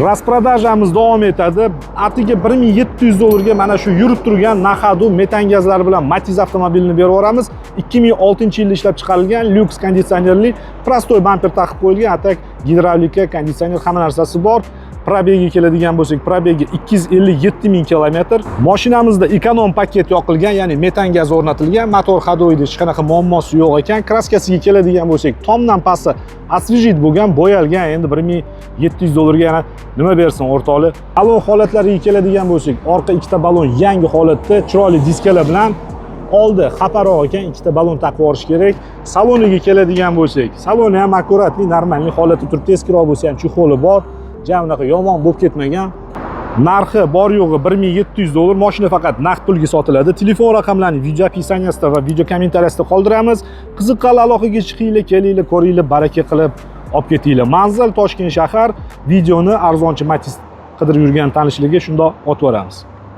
Распродажа miz davom etadi. Atigi 1700 dollarga mana shu yurib turgan, на ходу, metan gazlari bilan Matiz avtomobilini berib yuboramiz. 2006-yilda ishlab chiqarilgan, lyuks, konditsionerli, простой bamper taqib qo'yilgan, а так gidravlika, konditsioner, hamma narsasi bor. Пробег ga keladigan bo'lsak, пробег i 257 ming kilometr. Mashinamizda эконом пакет yoqilgan, ya'ni metan gaz o'rnatilgan, motor ходовой da hech qanaqa muammosi yo'q ekan. Краска siga keladigan bo'lsak, tomdan pasti освежить bo'lgan, bo'yalgan. Endi 1700 dollarga yana nima bersin, o'rtoqlar? Balon holatlariga keladigan bo'lsak, orqa ikkita balon yangi holatda, chiroyli diskalar bilan. Oldi xafaroq ekan, ikkita balon taqib yuborish kerak. Saloniga keladigan bo'lsak, saloni ham аккуратный, нормальный holatda turibdi. Eskiroq bo'lsa ham чехол i bor, ja unaqa yomon bo'lib ketmagan. Narxi bor yo'g'i 1700 dollar. Mashina faqat naqd pulga sotiladi. Telefon raqamlarini video описания sida va video kommentariyasida qoldiramiz. Qiziqqanlar aloqaga chiqinglar, kelinglar, ko'ringlar, baraka qilib olib ketinglar. Manzil: Toshkent shahar. Videoni arzonchi Matiz qidirib yurgan tanishlarga shundoq otib yuboramiz.